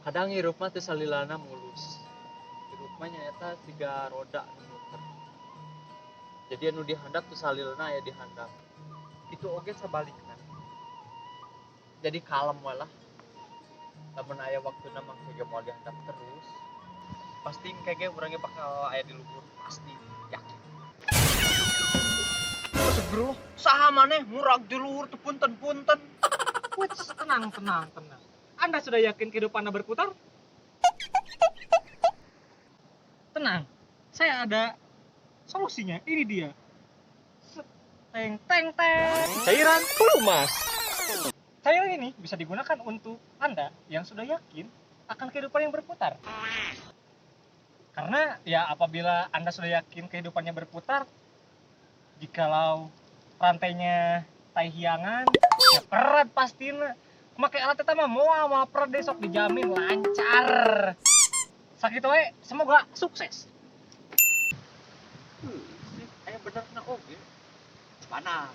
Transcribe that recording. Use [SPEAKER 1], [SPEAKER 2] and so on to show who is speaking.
[SPEAKER 1] Kadang hirup mah teu salilana mulus. Hirup mah nyaeta siga roda nu muter. Jadi anu dihandap teu salilana aya di handap. Itu oge sabalikna. Jadi kalem we lah. Lamun aya waktuna mah ge moal dihandap terus. Pasti engke ge urang ge bakal aya di luhur, pasti, yakin. Astagfirullah, saha maneh murag di luhur teu punten-punten?
[SPEAKER 2] Wits, tenang, tenang, tenang. Anda sudah yakin kehidupan Anda berputar? Tenang, saya ada solusinya. Ini dia. Set, teng, teng, teng.
[SPEAKER 3] Cairan pelumas.
[SPEAKER 2] Cairan ini bisa digunakan untuk Anda yang sudah yakin akan kehidupan yang berputar. Karena ya apabila Anda sudah yakin kehidupannya berputar, jikalau rantainya tai hiangan, ya perat pastina. Make alat eta mah moal moal perat besok, dijamin lancar. Sakitu we, semoga sukses.
[SPEAKER 1] Sih, aya benerna oge. Mana?